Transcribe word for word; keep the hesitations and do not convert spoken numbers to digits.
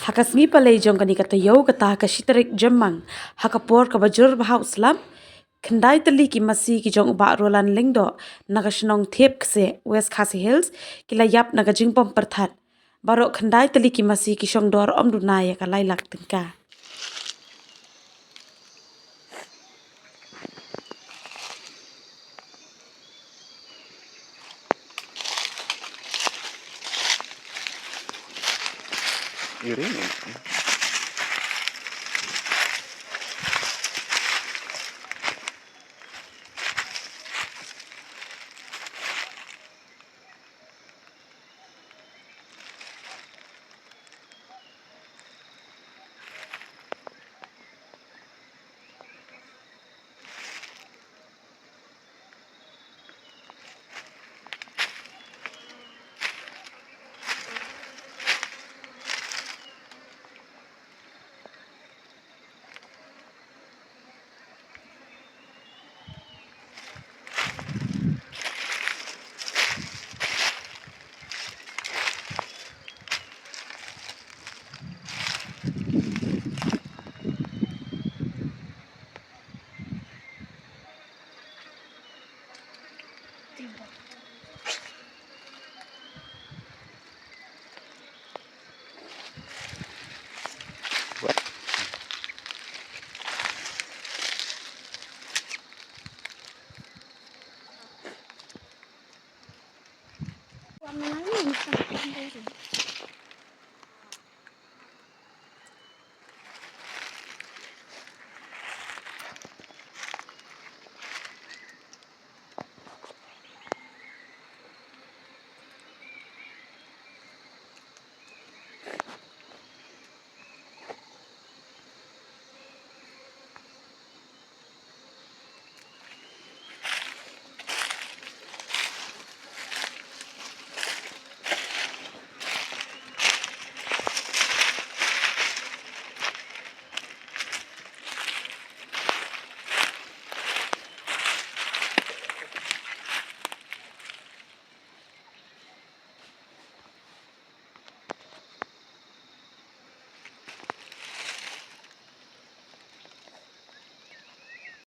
Ha ka sngi palei jong kane ka taïew, kata ka shi tarik Jymmang, ha ka por kaba jur bha u slap, khyndai tylli ki masi ki jong u Bah Roland Lyngdoh na ka shnong Thep Kseh, West Khasi Hills, ki la ïap na ka jingbym pyrthat. Baroh khyndai tylli ki masi ki shong dor ym duna ïa ka lai lak tyngka.